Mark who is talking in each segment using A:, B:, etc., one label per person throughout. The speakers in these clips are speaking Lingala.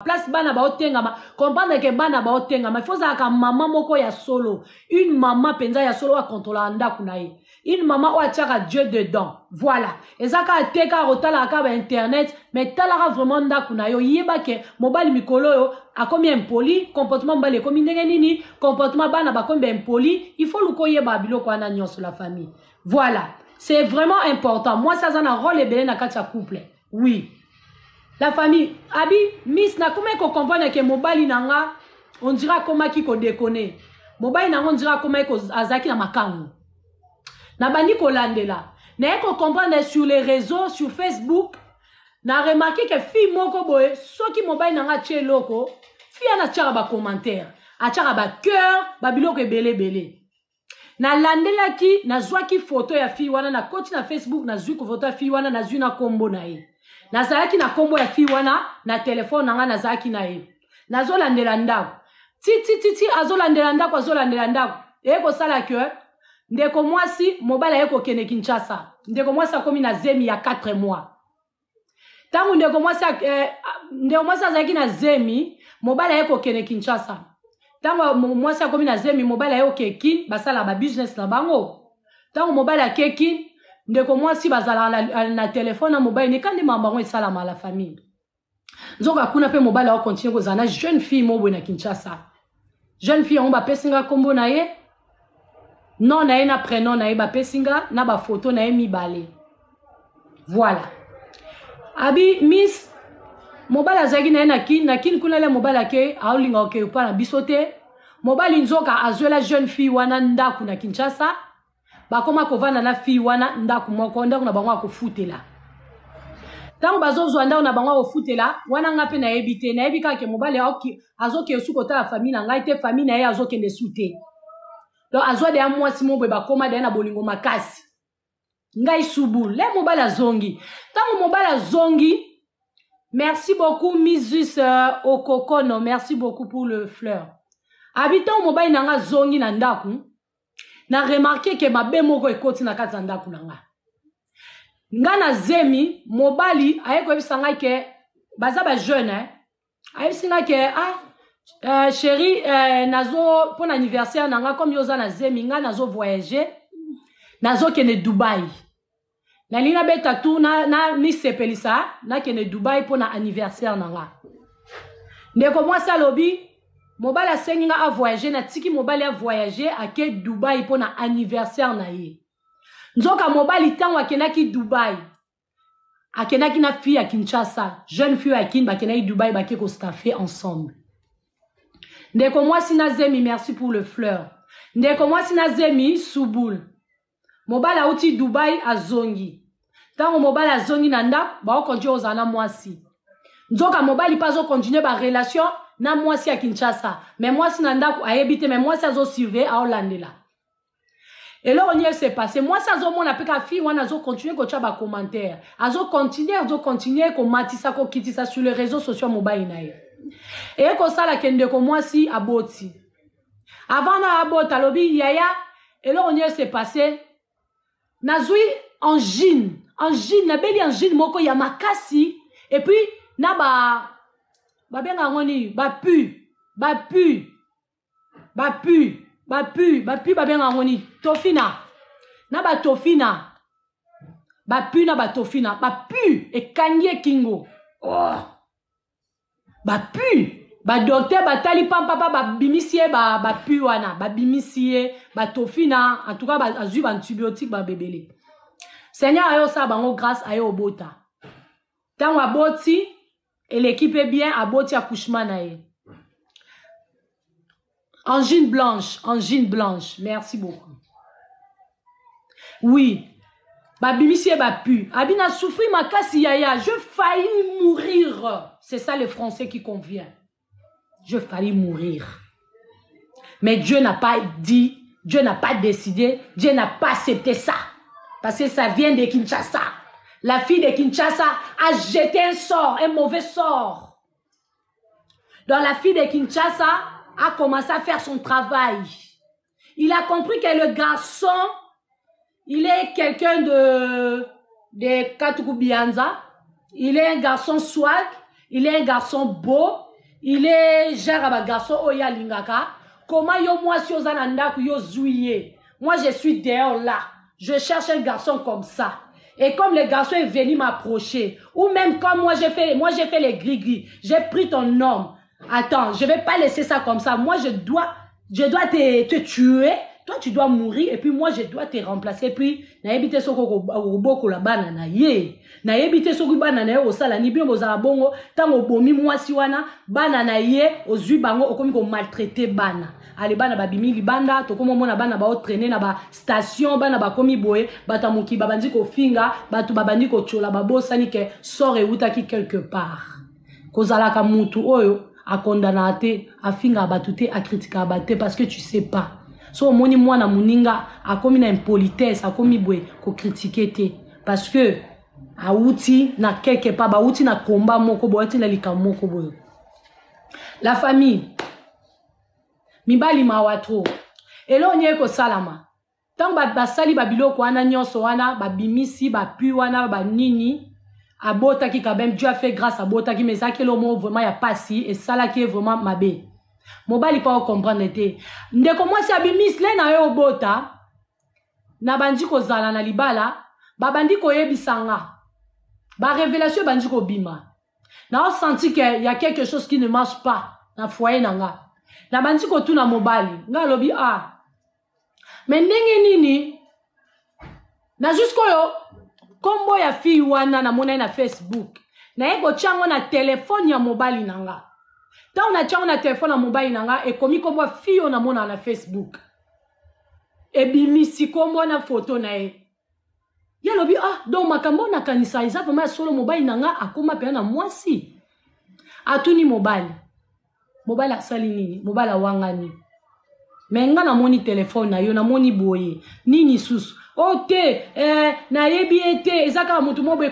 A: Place bana baotengama, comprendre ke bana baotengama, il faut ozalaka mama moko ya solo, une mama mpenza ya solo oyo akontrolaka ndako na ye, une mama oyo atiaka Dieu dedans. Voilà, eza kaka te kaka kotalaka kaka bainternet, mais talaka vraiment ndako na yo. Yeba ke mobali mikolo oyo akomi impoli, comportement mobali ekomi ndenge nini, comportement bana bakomi baimpoli. Il faut luka oyeba biloko wana nyonso, la famille. Voilà, c'est vraiment important. Mwasi aza na rôle ebele na kati ya couple. Oui, la famille. Abi miss, nakomaki kocomprendre ke mobali na nga, on dirait akomaki kodekone. Mobali na nga, on dirait akomaki, azalaki na makango. Nabandi kolandela, naye kocomprendre sur les réseaux, sur Facebook, na remarqué ke fille moko boye, soki mobali na nga atie eloko, fille wana atiaka bacommentaire, atiaka bacœur, babiloko ebele ebele. Nalandelaki, nazwaki foto ya fille wana, nakoti na Facebook, nazwi foto ya fille wana, nazwi na nkombo na ye. Nazalaki na nkombo ya fille wana na telefone na ngai, nazalaki na ye, nazolandela ndako titititi, azolandela ndako, azolandela ndako. Eye kosala ke ndeko mwasi, mobali aye kokende Kinshasa, ndeko mwasi akomi na zemi ya 4 mois. Ntango ndeko mwasi azalaki na zemi, mobali aye kokende Kinshasa. Ntango mwasi akomi na zemi, mobali aye oke Kin, basala babusiness na bango. Ntango mobali ake Kin, ndeko mwasi bazalaka na telefone na mobali neka nde makambo yango esalama, la famille. Nzoka kuna mpe mobali aokontinue kozala na jeune fille mo boye na Kinshasa. Jeune fille yango, bapesi nga nkombo na ye, nom na ye na prénom na ye, bapesi nga na bafoto na ye mibale. Voilà. Abi miss, mobali azalaki na ye na Kini, na Kini kuna. Le mobali ake, aolinga oke epa na biso te. Mobali nzoka azwela jeune fille wana ndako na Kinshasa, bakoma kovanda na fille wana ndako moko, ndako na bango akofutela. Ntango bazozwa ndako na bango akofutela wana, nga mpe nayebi te, nayebi kaka ke mobali azokende su kotala famille na ngai te, famille na ye azokende su te. Donc azwa deya mwasi mo boye, bakóma deya na bolingo makasi. Ngai subu le mobali azongi. Ntango mobali azongi, merci beaucoup Misus Okokono, merci beaucoup pour le fleur. Abi ntango mobali na nga azongi na ndako, na remarqué ke mabe moko ekoti na kati ya ndako na nga. Nga na zemi, mobali aye koyebisa ngai ke baza bajeune, eh? Ayebisi ngai ke ah, chéri, nazo mpo na anniversaire na nga, comme yo oza na zemi, ngai nazo voyage, nazokende Dubai, nalingi nabeta tour na misepelisa, nakende Dubai mpo na anniversaire na nga. Ndeko mwasi alobi mobali asengi nga avoyage, natiki mobali avoyage, ake Dubai mpo na anniversaire na ye. Nzoka mobali, ntango akendaki Dubai, akendaki na fille ya Kinshasa, jeune fille ya Kin, bakendaki Dubai, bake kostaffe ensemble. Ndeko mwasi na zemi, merci pour le fleur. Ndeko mwasi na zemi subul, mobali auti Dubai, azongi. Ntango mobali azongi na ndako, baokontinue kozala na mwasi. Nzoka mobali mpe azokontinue barelation na mwasi ya Kinshasa, me mwasi na ndako ayebi te, me mwasi azosurveille, aolandela eloko nini ese passe. Mwasi azomona mpe ka fille wana azokontinue kotya bacommentaire, azokontinue, azokontinue komatisa, kokitisa sur les réseaux sociaux mobali na ye. Eye kosala ke ndeko mwasi aboti. Avant na abota, alobi: "Yaya, eloko nini ese passe? Nazwi angine, angine, nabeli angine moko ya makasi, et puis na ba babenga yango nini, bapu bapu bapu bapu bapu, babenga yango nini, tofina na batofina, bapu na batofina, bapu ekangi ekingo, oh. Bapu, badocteur batali pampapa, babimisi ye bapu wana, babimisi ye batofina. En tout cas azwi baantibiotique babebele. Seigneur aye osala bango grâce, aye obota. Ntango aboti, eleki mpe bien, aboti, accouchement na ye, angine blanche, angine blanche, merci beaucoup. Oui, babimisi ye bapu. Abi na souffrir makasi yaya, je failli mourir. C'est ça le français qui convient, je failli mourir. Mais Dieu n'a pas dit, Dieu n'a pas décidé, Dieu n'a pas accepté ça, parce que ça vient de Kinshasa. La fille de Kinshasa a jeté un sort, un mauvais sort. Donc la fille de Kinshasa a commencé à faire son travail. Il a compris que le garçon, il est quelqu'un de Katukubianza. Il est un garçon swag, il est un garçon beau. Il est genre ya bagarçon oyo ye alingaka. Koma yo mwasi oza na ndako, yo zwi ye. Moi, je suis dehors là, je cherche un garçon comme ça. Et comme le garçon est venu m'approcher, ou même comme moi j'ai fait, moi j'ai fait les gris-gris, j'ai pris ton homme. Attends, je vais pas laisser ça comme ça. Moi, je dois te tuer. Toi, tu dois mourir et puis moi, je dois te remplacer. Et puis, nayebi te soki okobokola bana na ye. Nayebi te soki bana na ye osala ni bino bozala bongo. Ntango obomi mwasi wana, bana na ye ozwi bango, okomi komaltraiter bana. Ale, bana babimi libanda, tokomi omona bana baotraîner na bastation, bana bakomi boye, bato ya mokili babandi kofinga, bato babandi kotyola, babosani ke sort eutaki quelque part. Kozalaka mutu oyo akondanaka te, afingaka bato te, akritikaka bato te, parce que tu sais pas. So omoni mwana moninga akomi na impolitesse, akomi boye, kocritiquer te, parce que awuti na quelque part, bawuti na komba moko boye, awuti na likambo moko boye. La famille, mibali mawa trop. Eloko nini ekosalama ntango basali babiloko wana nyonso wana, babimisi bapui wana, banini, abotaki quand même. Dieu a fait grâce, abotaki, mais ezalaki eloko moko vraiment ya pasi, esalaki ye vraiment mabe. Mobali mpa ocomprendre te. Ndeko mwasi abimisi le na yo obota, nabandi kozala na libala, babandi koyebisa nga barévélation, ebandi kobima, naosenti ke y a quelque chose qui ne marche pas na foyer na nga. Nabandi kotuna mobali nga, alobi: "Ah, mais ndenge nini na jusqu'oyo nkombo ya fille wana namona ye na Facebook?" Naye kotia yango na telefone ya mobali na nga. Ntango natia yango na telefone ya mobali na nga, ekomi nkombo ya fille oyo namonaka na Facebook, ebimisi nkombo na foto na ye. Ye alobi: "Ah, donc makambo oyo nakanisa eza vraiment ya solo. Mobali na nga akóma mpenza na mwasi." Atuni mobali, mobali asali nini? Mobali awangani: "Mais nga namoni telefone na yo, namoni boye nini susu o te?" Eh, nayebi ye te, eza kaka motu moko boye,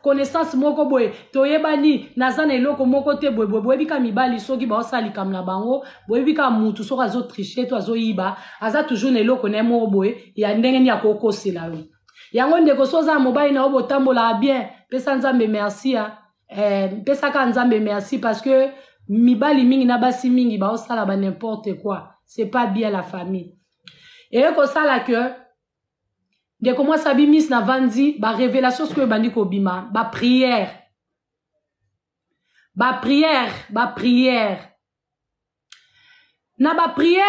A: connaissance moko boye, toyebani, naza na eloko moko te boye boye. Boyebi kaka mibali, soki baosala likambo na bango, boyebi kaka mutu soki azotricher to azoyiba, aza toujours na eloko na ye moko boye ya ndenge nini akokosela yo yango. Ndeko, so oza na mobali na yo, botambolaka bien, pesa Nzambe merci. Ya pesaka Nzambe merci, parce que mibali mingi na basi mingi baosala ba n'importe quoi, c'est pas bien, la famille. Eye kosala ke ndeko mwasi abimisi, navandi, barévélation sikoyo ebandi kobima, baprière, baprière, baprière na baprière.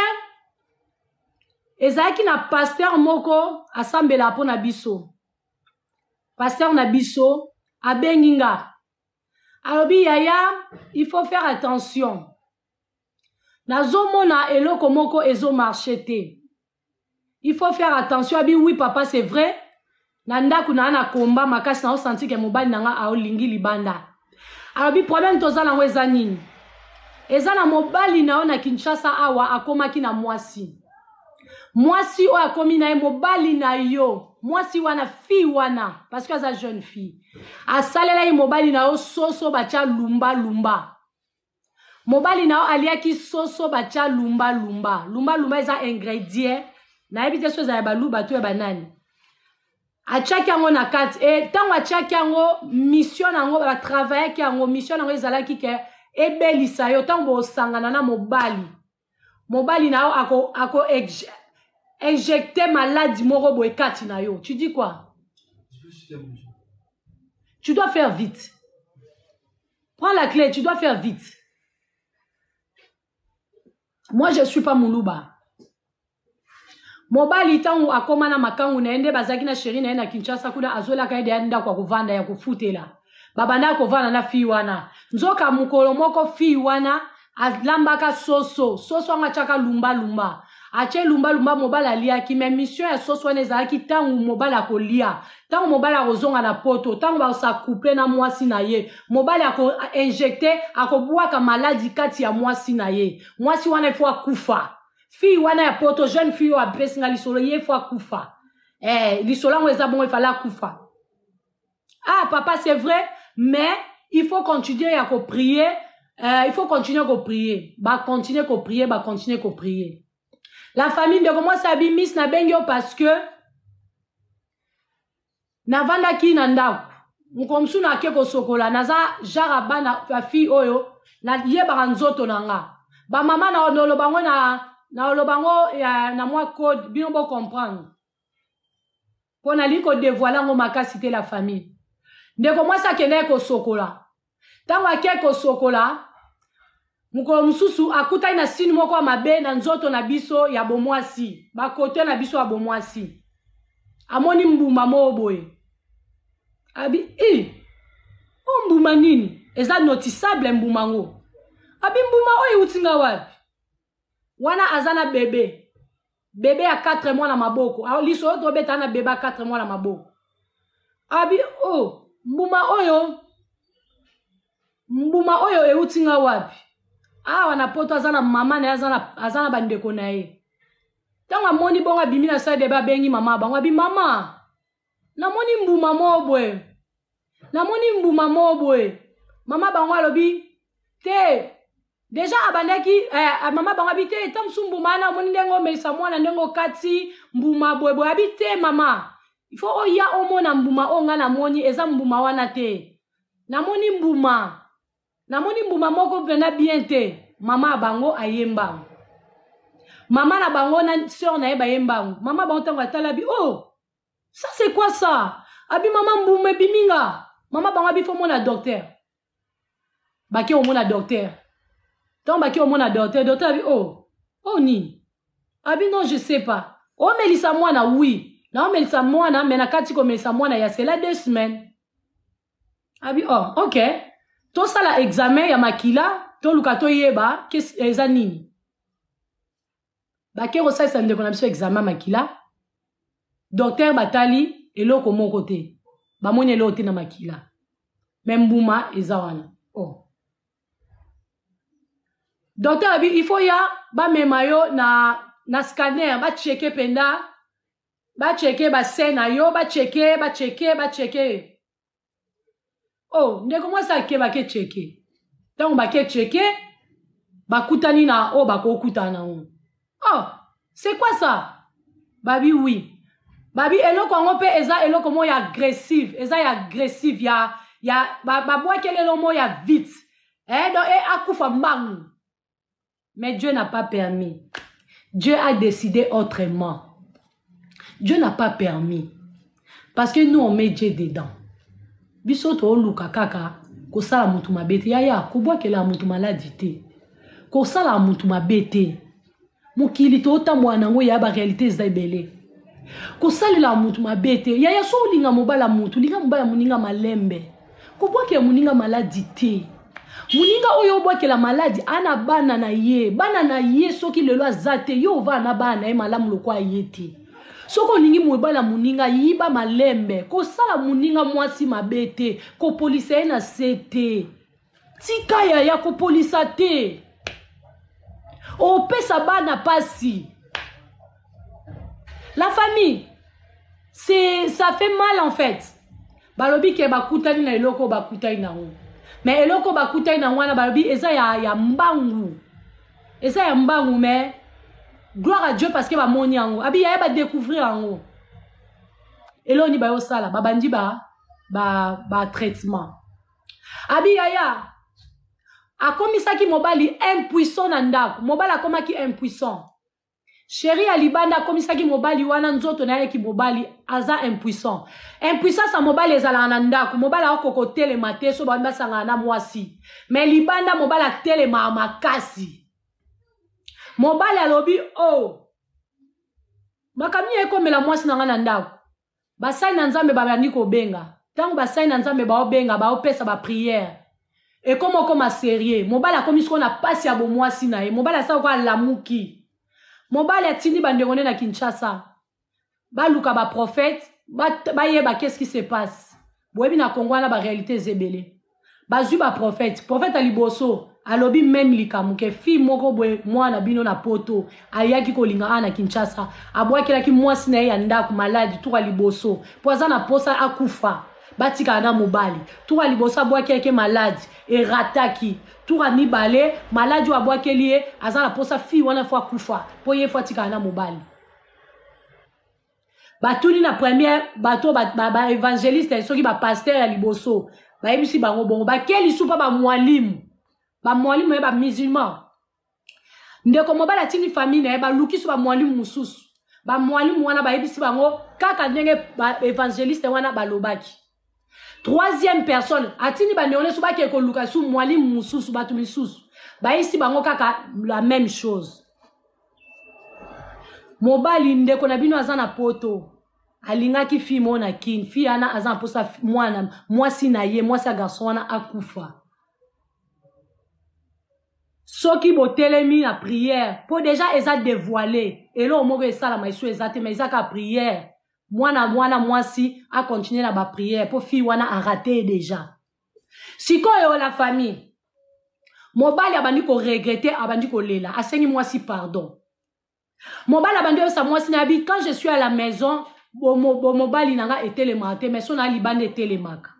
A: Ezalaki na pasteur moko asambelaka mpo na biso. Pasteur na biso abengi nga, alobi: "Yaya, il faut faire attention, nazomona eloko moko ezomarcher te, il faut faire attention." Abi: "Oui papa, c'est vrai, na ndako na na komba makasi, naosentir ke mobali na nga aolingi libanda." Alobi: "Problème toza nango eza nini? Eza na mobali na yo na Kinshasa awa, akomaki na mwasi. Mwasi oyo akomi na ye, mobali na yo, mwasi wana, fille wana, parce que aza jeune fille, asalelaki mobali na yo soso batya lumbalumba. Mobali na yo aliaki soso batya lumbalumba. Lumbalumba eza ingrédient, nayebi te so ezala ya Baluba to ya banani. Atiaki yango na kati e ntango atiaki yango, mission na yango, batravaillaki yango, mission na yango ezalaki ke ebelisa yo. Ntango bosangana na mobali, mobali na yo ako injecter maladie moko boye kati na yo." Tu dis quoi? Tu dois faire vite, prends la clé, tu dois faire vite. Moi, je suis pas Moluba. Mobali, ntango akóma na makangu na ye, nde bazalaki na chéri na ye na Kinshasa kuna, azwelaka ye deya ndako ya kovanda, ya kofutela. Babandaka kovanda na fille wana. Nzoka mokolo moko, fille wana alambaka soso. Soso yango atiaka lumbalumba, atie lumbalumba, mobali aliaki. Mais mission ya soso wana ezalaki, ntango mobali akolia, ntango mobali akozonga na Poto, ntango bakosacoupler na mwasi na ye, mobali akoinjecter, akobwaka maladie kati ya mwasi na ye. Mwasi wana ifo akufa. Fille wana ya Poto, jeune fille oyo apesinga lisolo, ye fo akufa. Lisolo yango eza bongo, efale akufa. "Ah papa, c'est vrai, mais il faut continuer ya koprier, il faut continuer koprier." Bacontinuer koprier, bacontinuer koprier, la famille. Ndeko mwasi abi: "Miss, nabengi yo parce que navandaki na ndako, mokolo mosusu nake kosokola, naza genre bana bafille oyo Nayebaka nzoto na nga. Bamama na oloba ngo na na oloba ngo na mwa code bino bo comprendre. Mpo nalingi kodevoile yango makasi te la famille. Ndeko mwasi akendaki kosokola. Ntango ake kosokola, mokolo mosusu akutani na sini moko ya mabe na nzoto na biso ya bomwasi, bakote na biso ya bomwasi. Amoni mbuma moko boye. Abi, i, o mbuma nini? Eza notisable mbuma ngo. Abi mbuma oyo euti nga wapi? Wana aza na bebe. Bebe ya 4 mois na maboko. Ah, lisolo tobeta na bebe ya 4 mois na maboko. Abi, oh, mbuma oyo, mbuma oyo euti nga wapi? Awa na poto aza na mama na ye, aza na bandeko na ye. Ntango amoni bongo abimi na salle de bain, abengi mama bango, abi mama, namoni mbuma moko boye. Namoni mbuma moko boye. Mama bango alobi te, deja abandaki eh, mama bango abi te, ta mosusu mbuma wana omoni ndenge omelisa mwana, ndenge okati mbuma boye boye. Abi te mama, il faut oya omona mbuma oyo nga namoni, eza mbuma wana te. Namoni mbuma, namoni mbuma moko mpena bien te. Mama ya bango aye mbangu, mama na bango na sœur na ye baye mbangu. Mama bango ntango atala bi, oh ça c'est quoi ça? Abi mama mbuma ebimi nga. Mama bango abi faut mona docteur. Bake omona docteur. Ntango bake omona docteur, docteur abi oh, oh nini? Abi non je sais pas. Omelisa mwana oui. Na omelisa mwana mais na kati komelisa mwana ya cela 2 semaines. Abi oh OK. Tosala examen ya makila, toluka toyeba eza nini. Bake kosalisa ndeko na biso examen makila. Docteur batali eloko moko te. Bamoni eloko te na makila. Mais mbuma eza wana. Oh. Docteur abi il faut ya bamema yo na scanner, ba checker penda, ba checker ba sein na yo, ba checker, ba checker, ba checker. Oh, ndeko mwasi ake bake checker. Tango bake checker, bakutani na oyo bakokutana nango. Oh, c'est quoi ça? Babi oui. Babi eloko yango pe eza eloko moko ya agressive, eza ya agressive ya ya babwakeli eloko moko ya vite. Eh, donc eh, akufa mbangu. Mais Dieu n'a pas permis. Dieu a décidé autrement. Dieu n'a pas permis. Parce que nous on met Dieu dedans. Biso toluka kaka kosala mutu mabe te. Yaya, kobwakela mutu maladi te. Kosala mutu mabe te. Mokili totambola nango ya ba réalité eza ebele. Kosalela mutu mabe te. Yaya, so olinga mobala mutu, linga mobala moninga malembe. Kobwakela moninga maladi te. Moninga oyo obwakela maladi ana bana na ye, bana na ye soki lelo aza te, yo ova na bana na ye malamu lokwa ye te. Soki olingi mobala moninga, yiba malembe. Kosala moninga mwasi mabe te, kopolisa ye na se te. Tika yaya kopolisa te. Opesa bana pasi. La famille, c'est ça fait mal en fait. Balobi ke bakutani na eloko bakutani nango. Mais eloko bakutani nango wana balobi eza ya mbangu. Eza ya mbangu mais gloire à Dieu parce que bamoni yango. Abi yaya ba découvrir yango. Eloni ba yosala babandi ba traitement. Abi yaya akomisaki mobali impuissant na ndako. Mobali akomaki impuissant. Chéri ya libanda akomisaki mobali wana nzoto na ye ki mobali aza impuissant. Impuissance ya mobali ezalaka na ndako. Mobali akoki kotelema te so bandi basangana na mwasi. Mais libanda mobali atelemaka makasi. Mobali alobi oh makambo nini ekomela mwasi na nga na ndako. Basali na Nzambe babandi kobenga. Tango basali na Nzambe baobenga, baopesa ba prière. Ekoma okoma sérieux. Mobali akomi sikoyo na pasi ya bomwasi na ye. Mobali asala kwa alamuki. Mobali atindi bandeko ne na Kinshasa. Baluka ba prophète, bayeba qu'est-ce qui se passe. Boyebi na Congo wana ba réalité ezebele. Bazwi ba prophète. Prophète ya liboso alobi même likambo ke fille moko boye mwana bino na poto ayaki kolinga awa na Kinshasa, abwakelaki mwasi na ye ya ndako maladi tour ya liboso po aza na posa akufa batikala na mobali. Tour ya liboso abwakelaki maladi erataki. Tour ya mibale maladi oyo abwakeli ye aza na posa fille wana fo akufa po ye fo atikala na mobali. Batuni na première bato ba évangéliste soki ba pasteur ya liboso bayebisi bango bongo bakeli supa ba mwalimu. Bamwalimu ye bamusulman. Ndeko mobali atindi famille na ye baluki so bamwalimu mosusu. Bamwalimu wana bayebisi bango kaka ndenge ba evangeliste wana balobaki. Troisième personne atindi bandeko nyonso bakee koluka su mwalimu mosusu, bato misusu bayebisi bango kaka la même chose. Mobali ndeko na bino aza na poto, alingaki fille moko na Kin. Fille wana aza na mposa mwana mwasi na ye, mwasi ya garçon wana akufa. Soki botelemi na prière, po deja eza dévoilé, eloko moko esalama esu eza te, mais eza kaka prière. Mwana mwana mwasi a continuer na ba prière po fille wana a raté deja. Sikoyo la famille, mobali abandi ko regretter, abandi kolela, asengi mwasi pardon. Mobali abandi oyebisa mwasi na yabi, quand je suis à la maison, bomobali na nga etelemaka te, mais so na libanda etelemaka.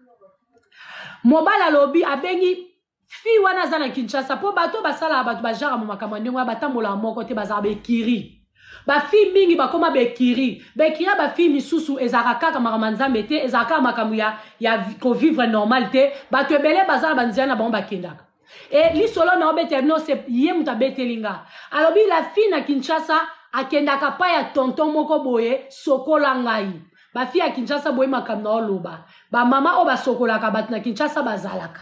A: Mobali alobi, abengi fille wana aza na Kinshasa, po bato basalaka bato bajara mo makambo ya ndenge wana, batambolaka moko te, bazalaka baekiri. Bafille mingi bakoma baekiri. Baekiri ya bafille misusu ezalaka kaka makambo ya Nzambe te, ezalaka kaka makambo ya kovivre normal te. Bato ebele baza na banzela na bango bakendaka. E lisolo na obetela bino, se ye moto abeteli nga. Alobi la fille na Kinshasa akendaka pa ya tonton moko boye, sokola ngai. Bafille ya Kinshasa boye makambo na oloba. Bamama oyo basokolaka bato na Kinshasa bazalaka.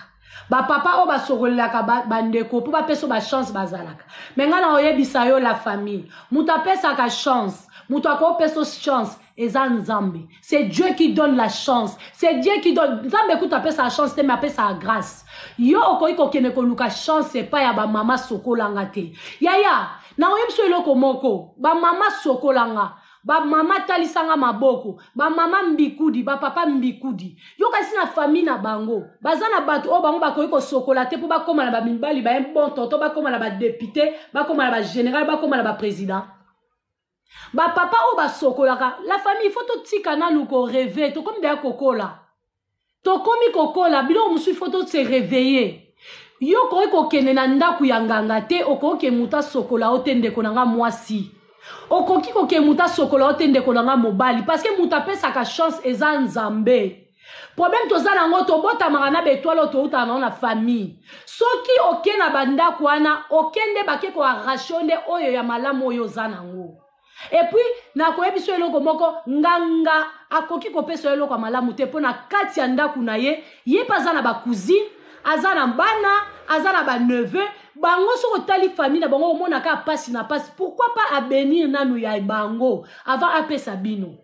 A: Bapapa oyo basokolelaka bandeko mpo bapesa ba chance bazalaka. Me ngai na oyebisa yo la famille, moto apesaka chance, moto akopesa chance eza Nzambe. C'est Dieu qui donne la chance. C'est Dieu qui donne. Nzambe kutu apesaka chance te, mais apesaka grâce. Yo okoki kokende koluka chance epai ya bamama sokolanga te. Yaya, na oyebisa eloko moko, bamama sokolanga, bamama talisanga maboko, bamama mbikudi, bapapa mbikudi. Yo kasi na famille na bango, baza na bato oyo bango bakoki kosokola te mpo bakóma na bamibali ba un bon tonton, bakóma na badepute, bakóma na bagénéral, bakóma na baprésident. Bapapa oyo basokolaka, la famille, il faut totika nanu korêver. Tokomi deya kokola, tokomi kokola, biloko mosusu il faut to se réveiller. Yo okoki kokende na ndako ya nganga te, okoki moto asokola yo te, ndeko na nga mwasi. Okoki kokende moto asokola yo te, ndeko na nga mobali, parce que moto apesaka chance eza Nzambe. Problème toza nango, tobotamaka na baetoile oyo toutaka nango na famille. Soki oke na bandako wana, okende bake koarrache yo nde oyo ya malamu oyo oza nango. Et puis nakoyebi so eloko moko, nganga akoki kopesa yo eloko ya malamu te, mpo na kati ya ndako na ye, ye mpe aza na bacousine, aza na bana, aza na baneveu. Bango soki otali famille na bango, omonaka pasi na pasi. Pourquoi pas abénir nanu ya bango avant apesa bino?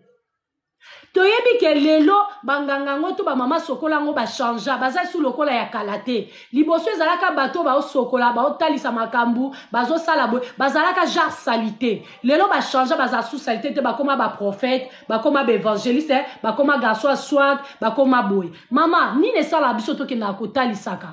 A: Toyebi ke lelo banganga yango to bamama sokola yango bachangea, baza su lokola ya kala te. Liboso ezalaka bato baosokola, baotalisa makambo, bazosala boye, bazalaka genre salite. Lelo bachangea, bazala su salite te, bakoma baprophète, bakoma baévangéliste, bakoma garçon ya swag, bakoma boye. Mama, nini esalaka biso tokendaka kotalisaka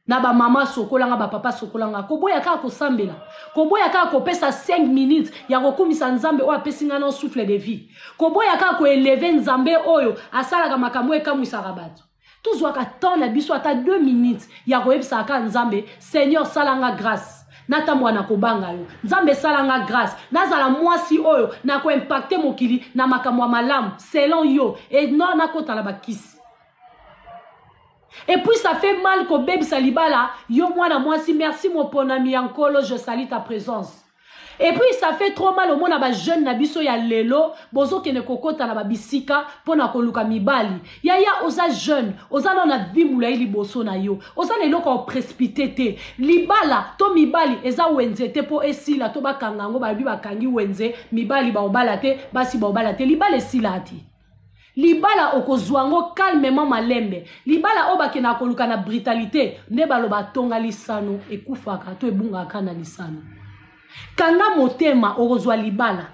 A: na bamama sokolanga, bapapa sokolanga? Koboya kaka kosambela, koboya kaka kopesa 5 minutes ya kokumisa Nzambe oyo apesi ngai na souffle de vie, koboya kaka koélever Nzambe oyo asalaka makambo oyo ekamwisaka bato. Tozwaka temps na biso ata 2 minutes ya koyebisaka kaka Nzambe: Seigneur, salanga grâce natambola na kobanga yo. Nzambe, esalanga grâce nazala mwasi oyo nakoimpacter mokili na makambo ya malamu selon yo, e no nakota na bakisi. Et puis ça fait mal kobebisa libala yo mwana mwasi. Merci moponami ya Nkolo, je salue ta présence. Et puis ça fait trop mal omona bajeune na biso ya lelo bozokende kokota na babisika mpona koluka mibali. Yaya, oza jeune, oza nano na vie molai liboso na yo, oza na eloko ya koprécipiter te. Libala to mibali eza wenze te mpo esila to bakanga yango. Balobi bakangi wenze, mibali baobala te, basi baobala te. Libala esila te. Libala okozwa yango calmement, malembe. Libala oyo bakendaka koluka na brutalité nde baloba tonga lisano ekufaka to ebungaka na lisano. Kanga motema, okozwa libala.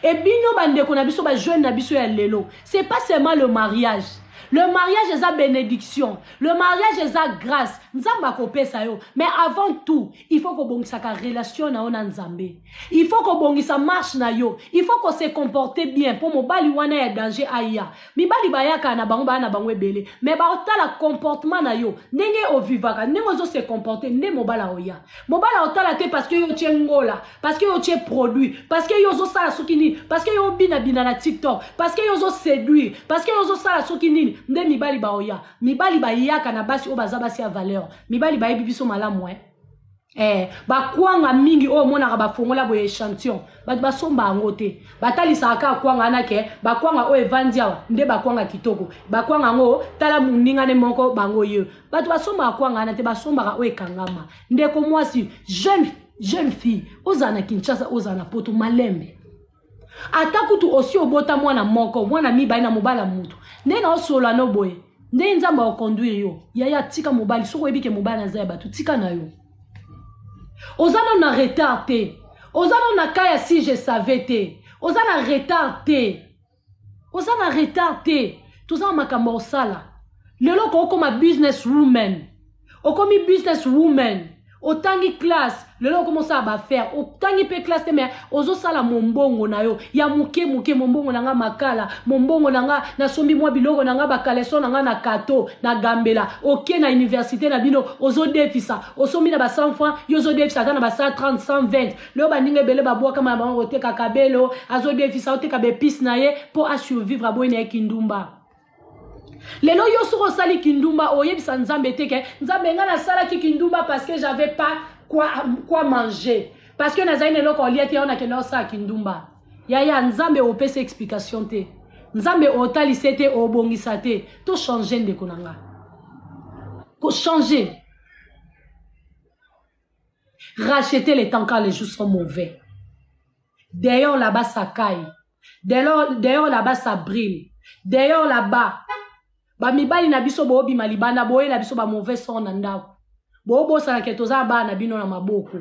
A: Ebino bandeko na biso, bajeune na biso ya lelo, c'est pas seulement le mariage. Le mariage eza bénédiction, le mariage eza grâce Nzambe akopesa yo, mais avant tout il faut kobongisaka relation na yo na Nzambe, il faut kobongisa marche na yo, il faut kose comporter bien mpo mobali wana ya danger aya. Mibali bayaka na bango, baya na bango ebele, mais baotala comportement na yo, ndenge ovivaka, ndenge ozose comporter nde mobali aoya. Mobali aotala te parce que yo otie ngola, parce que yo otie produit, parce que yo ozosala soki nini, parce que yo obinabina na TikTok, parce que yo ozoséduire, parce que yo ozosala soki nini. nini nde mibali baoya. Mibali bayaka na basi oyo baza basi ya valeur. Mibali bayebi biso malamu eh. Eh, bakwanga mingi oyo omonaka bafongola boye echantillon, bato basomba yango te. Batalisaka kaka kwanga wana ke bakwanga oyo evandi awa nde bakwanga kitoko, bakwanga yango tala moningane moko bango ye. Bato basombaka kwanga wana te, basombaka oyo ekangama. Ndeko mwasi, jeune fille, ozala na Kinshasa, ozala na Poto, malembe. Ata kutu osi obota mwana moko, mwana mibale na mobali ya mutu, nde na osolola no boye nde Nzambe akoconduire yo. Yaya, tika mobali. Soki oyebi ke mobali aza ya bato, tika na yo. Oza nano na retard te, oza nano na ka ya si je savais te, oza na retard te, oza na retard te. Toza na makambo ya kosala lelo. Okokoma business woman, okomi business woman, otangi classe lelo, okomi osala baaffaire. Otangi mpe classe te, mais ozosala mombongo na yo ya moke moke. Mombongo na nga makala, mombongo na nga nasombi mwa biloko na nga, bacaleçon na nga na kato na gambela. Oke na université na bino, ozodefisa, osombi na ba 100 francs, yo ozodefisa ata na ba 130, 120. Lelo baninga ebele babwakama na bango koteka kabelo, azodefisa, oteka baépices na ye mpo asurvivre. Aboyi na ye kindumba. Lelo yo soki osali kindumba, oyebisa Nzambe te ke Nzambe, ngai nasalaki kindumba parce que j'avais pas quoi manger, parce que nazali na eloko olia te, yango nakende osala kindumba. Yaya, Nzambe opesa explication te, Nzambe otalisa te, obongisa te. Tochange, ndeko na nga, kochange. Racheter le temps quand les jours sont mauvais. D'ailleurs là-bas ça caille, d'ailleurs là-bas ça brûle, d'ailleurs là-bas bamibali na biso boobima libanda, boyela biso bamauvais sort na ndako, boobosanake toza bana na bino na maboko.